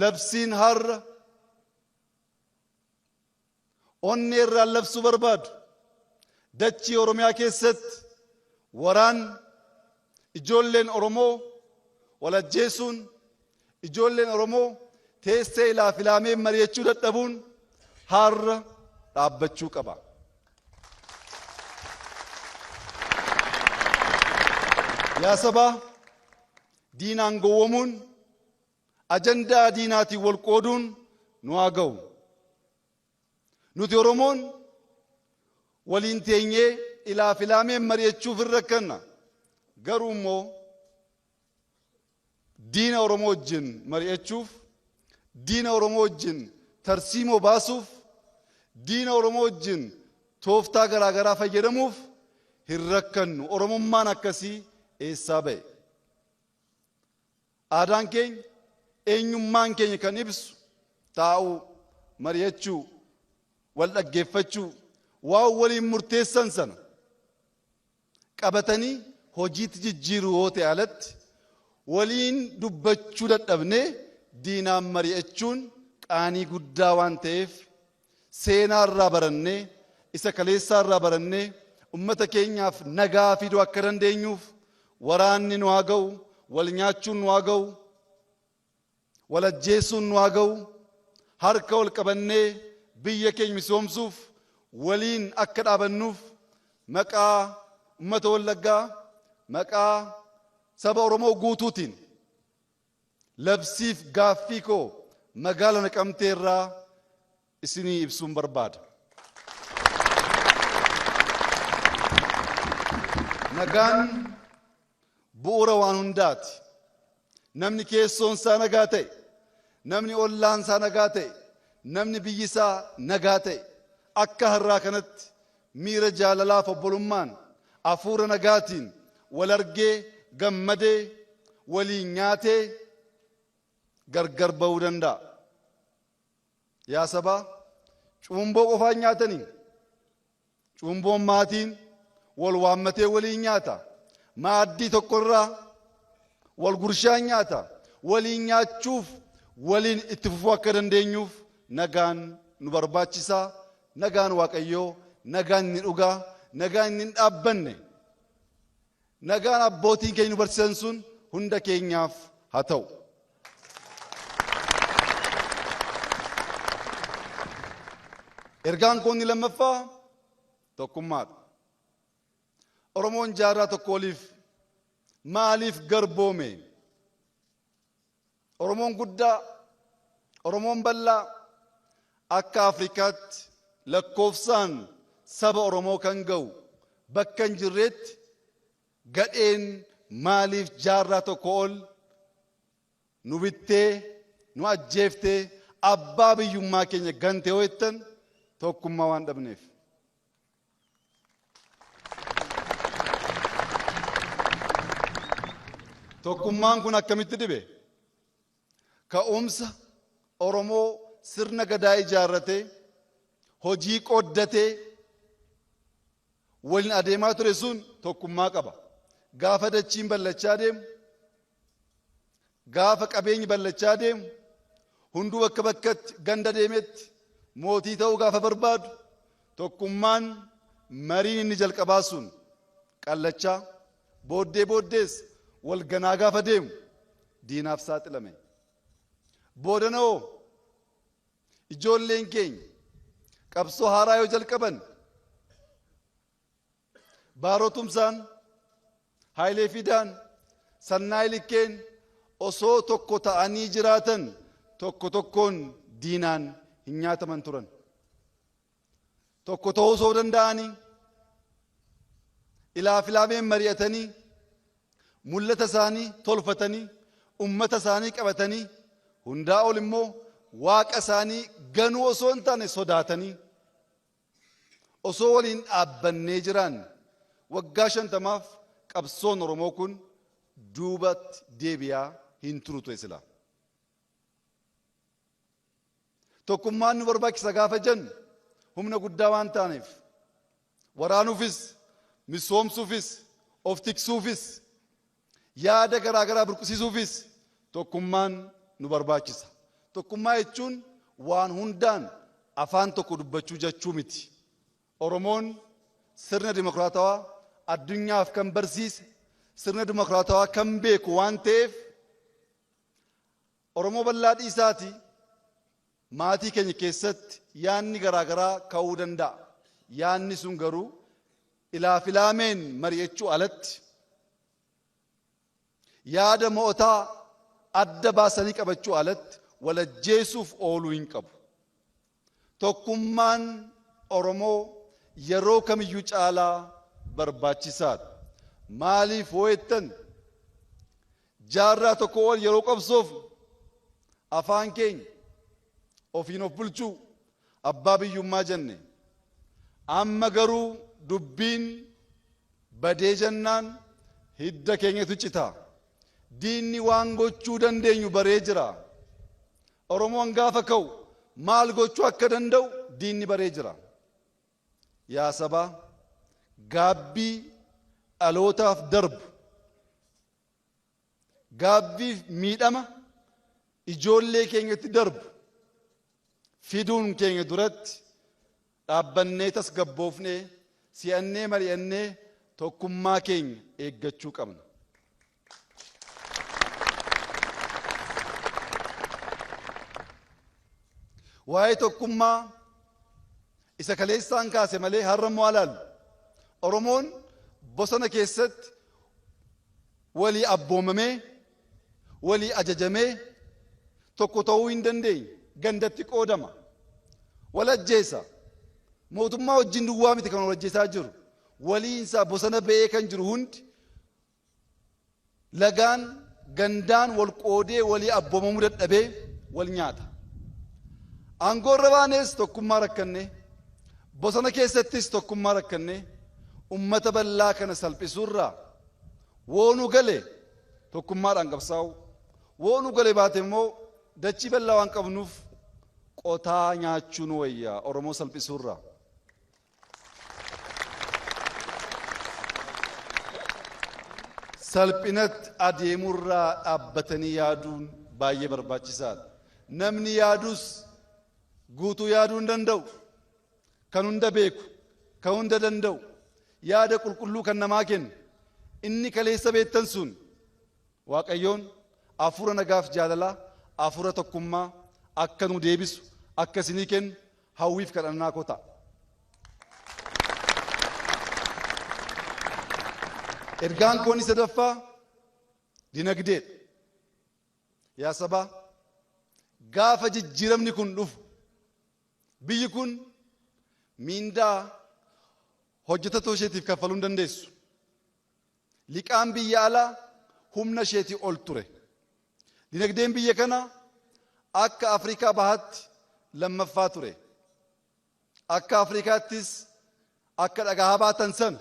Labsiin har'a onnee irraan labsuu barbaadu dachii Oromiyaa keessatti waraan ijoolleen Oromoo wal ajjeesuun, ijoolleen Oromoo teessee ilaaf ilaamee mari'achuu dadhabuun har'a dhaabbachuu qaba. Yaa sabaa, diinaan gowwomuun, ajandaa diinaatiin wal qooduun nu haa ga'u. Nuti Oromoon waliin teenyee ilaaf ilaameen mari'achuuf hin rakkanna. Garuu immoo diina Oromoo wajjin mari'achuuf, diina Oromoo wajjin tarsiimoo baasuuf, diina Oromoo wajjin tooftaa garaagaraa fayyadamuuf hin rakkannu. Oromummaan akkasii eessaa ba'e? Aadaan keenya, eenyummaan keenya kan ibsu taa'uu, mari'achuu, wal dhaggeeffachuu, waan waliin murteessan sana qabatanii hojiitti jijjiiruu yoo ta'e alatti waliin dubbachuu dadhabnee diinaan mari'achuun qaanii guddaa waan ta'eef, seenaa irraa barannee, isa kaleessaa irraa barannee ummata keenyaaf nagaa fiduu akka dandeenyuuf, waraanni nu haa ga'u, wal nyaachuun nu haa ga'u, wal ajjeesuun nu haa ga'u, harka wal qabannee biyya keenya misoomsuuf waliin akka dhaabannuuf maqaa ummata Wallaggaa, maqaa saba Oromoo guutuutiin labsiif gaaffii koo magaala Naqamtee irraa isinii ibsuun barbaada. Nagaan bu'uura waan hundaati. Namni keessoon isaa nagaa ta'e, namni ollaan isaa nagaa ta'e, namni biyyi isaa nagaa ta'e, akka har'aa kanatti miira jaalalaaf obbolummaan hafuura nagaatiin wal argee, gammadee, waliin nyaatee gargar ba'uu danda'a. Yaa sabaa, cuumboo qofaan nyaatanii? Cuumboon maatiin wal waammatee waliin nyaata. Maaddii tokkorraa wal gurshaan nyaata. Waliin nyaachuuf, waliin itti fufuu akka dandeenyuuf nagaan nu barbaachisa. Nagaan Waaqayyoo, nagaan inni dhugaa, nagaan inni hin dhaabbanne, nagaan abbootiin keenya nu barsiisan sun hunda keenyaaf haa ta'u. Ergaan koo inni lammaffaa tokkummaadha. Oromoon jaarraa tokko oliif maaliif garboome? Oromoon guddaa, Oromoon bal'aa, akka Afrikaatti lakkoofsaan saba Oromoo kan ga'u bakka hin jirreetti gadheen maaliif jaarraa tokko ol nu bittee, nu ajjeeftee, abbaa biyyummaa keenya gante yoo jettan, tokkummaa waan dhabneef. Tokkummaan kun akkamitti dhibe? Ka'umsa Oromoo sirna gadaa ijaarratee, hojii qooddatee waliin adeemaa ture sun tokkummaa qaba. Gaafa dachiin ballachaa deemu, gaafa qabeenyi ballachaa deemu, hunduu bakka bakkatti ganda deemetti mootii ta'uu gaafa barbaadu, tokkummaan mariin inni jalqabaa sun qallachaa, booddee booddees wal ganaa gaafa deemu diinaaf saaxilame. Boodanoo ijoolleen keenya qabsoo haaraa yoo jalqaban, Baaroo Tumsaan, Hayilee Fidaan, Sannaay Likkeen osoo tokko ta'anii jiraatan tokko tokkoon diinaan hin nyaataman turan. Tokko ta'uu osoo danda'anii, ilaaf ilaameen mari'atanii, mul'ata isaanii tolfatanii, ummata isaanii qabatanii, hundaa ol immoo Waaqa isaanii ganuu osoo hin taane sodaatanii osoo waliin dhaabbannee jiraanne, waggaa 50f qabsoon Oromoo kun duubatti deebi'aa hin turu ture silaa. Tokkummaan nu barbaachisa gaafa jennu, humna guddaa waan taaneef waraanuufis, misoomsuufis, of tiksuufis, yaada garaa garaa burqisiisuufis tokkummaan nu barbaachisa. Tokkummaa jechuun waan hundaan afaan tokko dubbachuu jechuu miti. Oromoon sirna dimokiraatawaa addunyaaf kan barsiise, sirna dimokiraatawaa kan beeku waan ta'eef, Oromoo bal'aa dhiisaati maatii keenya keessatti yaanni garaagaraa ka'uu danda'a. Yaanni sun garuu ilaaf ilaameen mari'achuu alatti, yaada mo'otaa adda baasanii qabachuu alatti walajjeesuuf ooluu hin qabu. Tokkummaan Oromoo yeroo kamiyyuu caalaa barbaachisaadha. Maaliif hoo jettan, jaarraa tokko ol yeroo qabsoofnu afaan keenya, ofiin of bulchuu, abbaa biyyummaa jenne. Amma garuu dubbiin badee jennaan hidda keenyatu cita. Diinni waan gochuu dandeenyu baree jira. Oromoon gaafa ka'u maal gochuu akka danda'u diinni baree jira. Yaa sabaa, gaabbii dhalootaaf darbu, gaabbiif miidhama ijoollee keenyatti darbu fiduun keenya duratti dhaabbannee, tasgabboofnee, si'annee, mari'annee tokkummaa keenya eeggachuu qabna. Waa'ee tokkummaa isa kaleessaan kaase malee har'a immoo alaallu. Oromoon bosona keessatti walii abboomamee, walii ajajamee tokko ta'uu hin dandeenye. Gandatti qoodama. Wal ajjeesa. Mootummaa wajjin duwwaa miti kan wal ajjeesaa jiru. Waliinsaa bosona ba'ee kan jiru hundi lagaan gandaan wal qoodee walii abboomamuu dadhabee wal nyaata. Aangoo irra baanes tokkummaa rakkanne, bosona keessattis tokkummaa rakkanne, ummata bal'aa kana salphisuurraa woonuu gale tokkummaadhaan qabsaa'u, woonuu gale baate immoo dachii bal'aa waan qabnuuf qotaa nyaachuu nu wayya Oromoo salphisuurraa. Salphinatti adeemurraa dhaabbatanii yaaduun baay'ee barbaachisaadha. Namni yaadus guutuu yaaduu hin danda'u. Kan hunda beeku, kan hunda danda'u, yaada qulqulluu kan namaa kennu, inni kaleessa beektan sun Waaqayyoon hafuura nagaaf jaalalaa, hafuura tokkummaa akka nu deebisu, akka isinii kennu hawwiif kadhannaa koo ta'a. Ergaan koo inni sadaffaa dinagdeedha. Yaa sabaa, gaafa jijjiiramni kun dhufu biyyi kun miindaa hojjettoota isheetiif kaffaluu hin dandeessu. Liqaan biyya alaa humna isheetii ol ture. Dinagdeen biyya kanaa akka Afrikaa Bahaatti lammaffaa ture. Akka Afrikaattis akka dhagaa baatan sana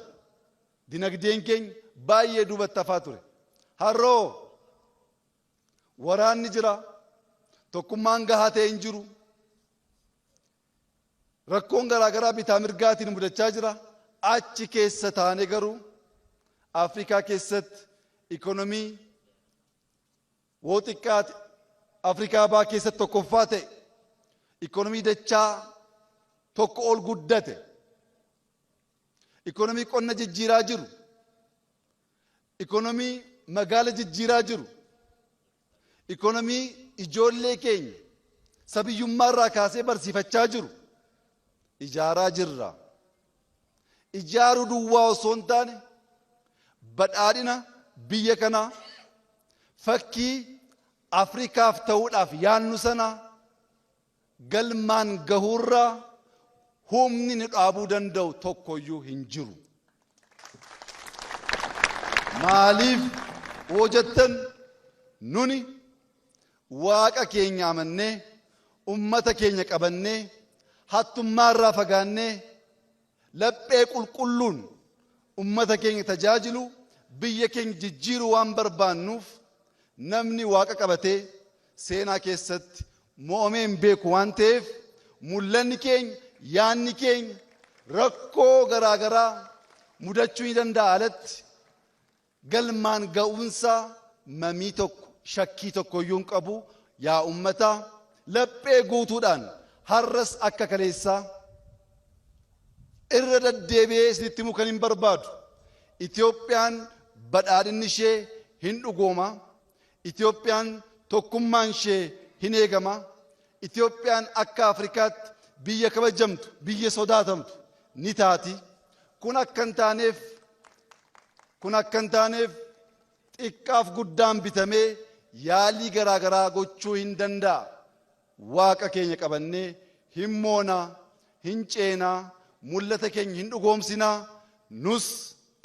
dinagdeen keenya baay'ee duubatti hafaa ture. Har'oo waraanni jira, tokkummaan gahaa ta'e hin jiru. Rakkoon garaagaraa bitaa mirgaatiin mudachaa jira. Achi keessa taane garuu Afrikaa keessatti ikonomii woo xiqqaate Afrikaa Bahaa keessatti tokkoffaa ta'e, ikonomii dachaa tokko ol guddate, ikonomii qonna jijjiiraa jiru, ikonomii magaala jijjiiraa jiru, ikonomii ijoollee keenya sabiyyummaa irraa kaasee barsiifachaa jiru ijaaraa jirra. Ijaaruu duwwaa osoo hin taane badhaadhina biyya kanaa fakkii Afrikaaf ta'uudhaaf yaannu sana galmaan gahuurraa humni nu dhaabuu danda'u tokkoyyuu hin jiru. Maaliif hoo jettan, nuni Waaqa keenya amannee, ummata keenya qabannee, hattummaarraa fagaannee, laphee qulqulluun ummata keenya tajaajilu, biyya keenya jijjiiruu waan barbaannuuf, namni Waaqa qabatee seenaa keessatti mo'amee hin beeku waan ta'eef, mul'anni keenya, yaanni keenya rakkoo garaagaraa mudachuu ni danda'a alatti galmaan ga'uunsaa mamii tokko, shakkii tokko iyyuu hin qabu. Yaa ummata, Laphee guutuudhaan har'as akka kaleessaa irra deddeebi'ee isinitti himuu kan hin barbaadu. Itoophiyaan badhaadhinni ishee hin dhugooma. Itoophiyaan tokkummaan ishee hin eegama. Itoophiyaan akka Afrikaatti biyya kabajamtu, biyya sodaatamtu ni taati. Kun akka hin taaneef kun akka hin taaneef xiqqaaf guddaan bitamee yaalii garaa garaa gochuu hin danda'a. Waaqa keenya qabannee hin moonaa, hin ceenaa, mul'ata keenya hin dhugoomsinaa, nus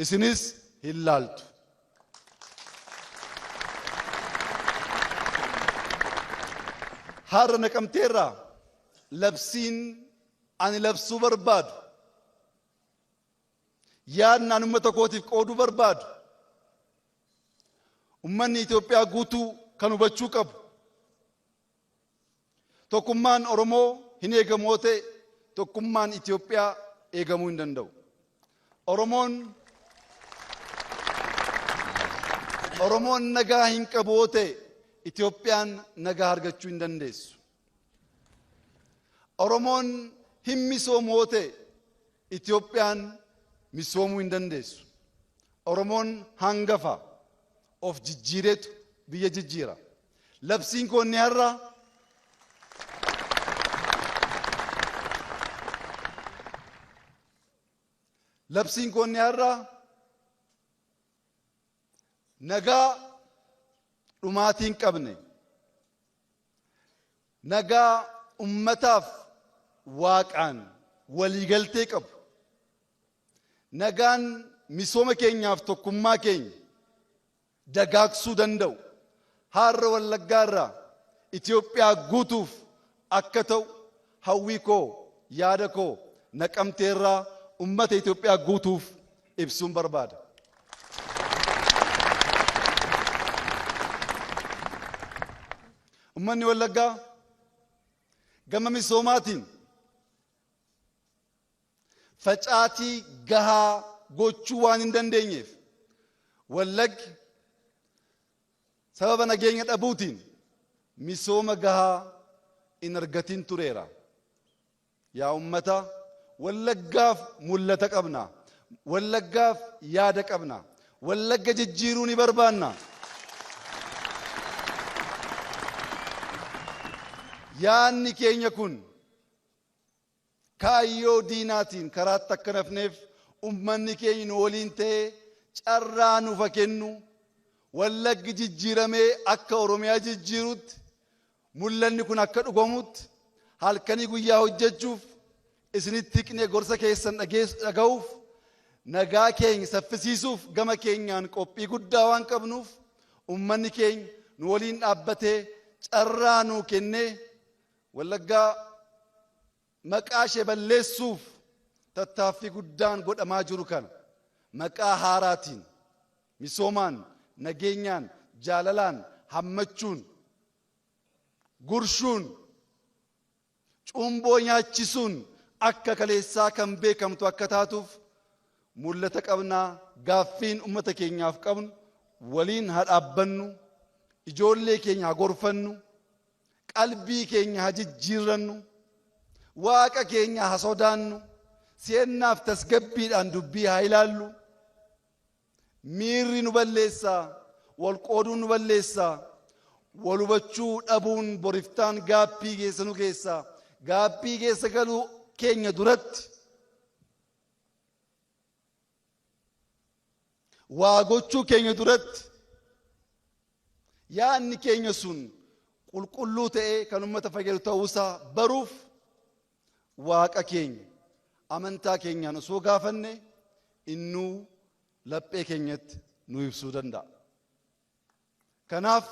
isinis hin laaltu. Har'a Naqamteerraa labsiin ani labsuu barbaadu, yaadni ani uummata kootiif qooduu barbaadu, uummanni Itoophiyaa guutuu kan hubachuu qabu, tokkummaan Oromoo hin eegamu yoo ta'e tokkummaan Itoophiyaa eegamuu hin danda'u. Oromoon nagaa hin qabu yoo ta'e Itoophiyaan nagaa argachuu hin dandeessu. Oromoon hin misoomu yoo ta'e Itoophiyaan misoomuu hin dandeessu. Oromoon hangafa of jijjiireetu biyya jijjiira. Labsiin koo inni har'a labsiin koo inni har'a nagaa dhumaatii hin qabne, nagaa ummataaf waaqaan waliigaltee qabu, nagaan misooma keenyaaf tokkummaa keenya dagaagsuu danda'u har'a Wallaggaa irraa Itoophiyaa guutuuf akka ta'u hawwii koo, yaada koo Naqamtee irraa ummata Itoophiyaa guutuuf ibsuun barbaada. Ummanni Wallaggaa gama misoomaatiin facaatii gahaa gochuu waan hin dandeenyeef, Wallaggi sababa nageenya dhabuutiin misooma gahaa hin argatin tureera. Yaa ummata, Wallaggaaf mul'ata qabna. Wallaggaaf yaada qabna. Wallagga jijjiiruu ni barbaanna. Yaadni keenya kun kaayyoo diinaatiin karaatti akka nafneef ummanni keenya nu waliin ta'ee carraa nuuf haa kennu. Wallaggi jijjiiramee akka Oromiyaa jijjiirutti, mul'anni kun akka dhugamutti halkanii guyyaa hojjechuuf, isinitti hiqnee gorsa keessan dhaga'uuf, nagaa keenya saffisiisuuf gama keenyaan qophii guddaa waan qabnuuf, ummanni keenya nu waliin dhaabbatee carraa nuu kennee Wallaggaa maqaa ishee balleessuuf tattaaffii guddaan godhamaa jiru kana maqaa haaraatiin misoomaan, nageenyaan, jaalalaan, hammachuun, gurshuun, cumboo nyaachisuun akka kaleessaa kan beekamtu akka taatuuf mul'ata qabnaa. Gaaffiin ummata keenyaaf qabnu, waliin haa dhaabbannu, ijoollee keenya haa gorfannu, qalbii keenya haa jijjiirrannu, waaqa keenya haa sodaannu, si'ennaaf tasgabbiidhaan dubbii haa ilaallu. Miirri nu balleessaa, wal qooduun nu balleessaa, wal hubachuu dhabuun boriftaan gaappii keessa nu geessaa. Gaappii keessa galuu keenya duratti, waa gochuu keenya duratti, yaadni keenya sun qulqulluu ta'ee kan uummata fayyadu ta'uusaa baruuf waaqa keenya amantaa keenyaan osoo gaafanne innuu laphee keenyatti nu ibsuu danda'a. Kanaaf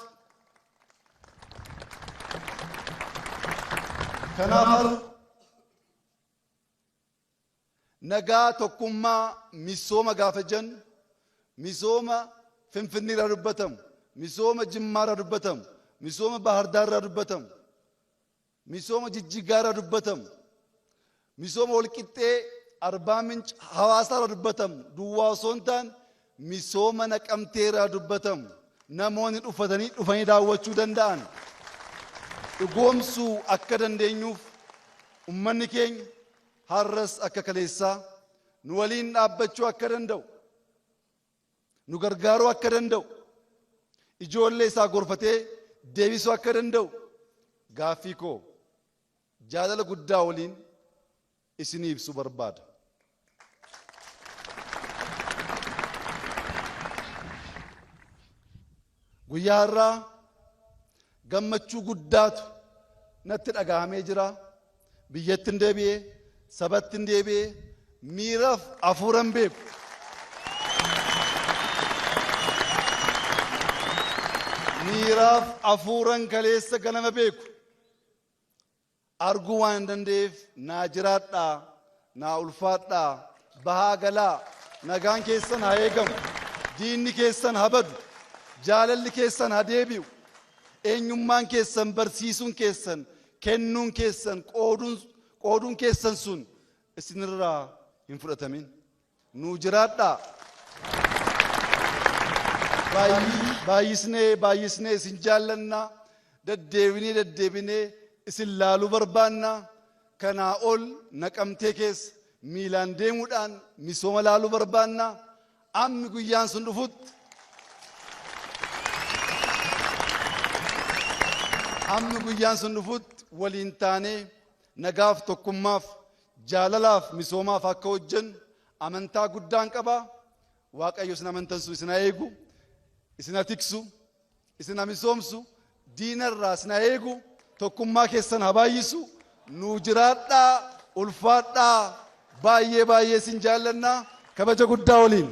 har'a nagaa, tokkummaa, misooma gaafa jennu, misooma Finfinnee irraa dubbatamu, misooma Jimmaa irraa dubbatamu, misooma Baahar irraa dubbatamu, misooma Jijjigaa irraa dubbatamu, misooma Walqixxee, Arbaa Minch, Hawaasaa irraa dubbatamu duwwaa osoo hin taane, misooma Naqamtee irraa dubbatamu namoonni dhufatanii dhufanii daawwachuu danda'an. Dhugoomsuu akka dandeenyuuf ummanni keenya har'as akka kaleessaa nu waliin dhaabbachuu akka danda'u, nu gargaaruu akka danda'u, ijoollee isaa gorfatee deebisuu akka danda'u gaaffii koo jaalala guddaa waliin isinii ibsuu barbaada. Guyyaa har'aa gammachuu guddaatu natti dhaga'amee jira. Biyyatti hin deebi'ee, sabatti hin deebi'ee, miiraaf hafuuran beeku. Miiraaf hafuuran kaleessa ganama beeku. Arguu waan hin danda'eef naa jiraadhaa, naa ulfaadhaa, bahaa galaa, nagaan keessan haa eegamu, diinni keessan haa badu, jaalalli keessan haa deebi'u, eenyummaan keessan barsiisuun keessan, kennuun keessan, qooduun keessan sun isinirraa hin fudhatamin. Nuu jiraadhaa. Baay'isnee baay'isnee isin jaallanna. Deddeebinee deddeebinee isin laaluu barbaanna. Kanaa ol Naqamtee keessa miilaan deemuudhaan misooma laaluu barbaanna. Ammi guyyaan sun dhufutti Ammi guyyaan sun dhufutti waliin taanee nagaaf tokkummaaf jaalalaaf misoomaaf akka hojjennu amantaa guddaan qaba. Waaqayyo isin amantan sun isin haa eegu, isin haa tiksu, isin haa misoomsu, diinarraa isin haa eegu, tokkummaa keessan haa baay'isu. Nuu jiraadhaa, ulfaadhaa, baay'ee baay'ee isin jaallannaa, kabaja guddaa waliin.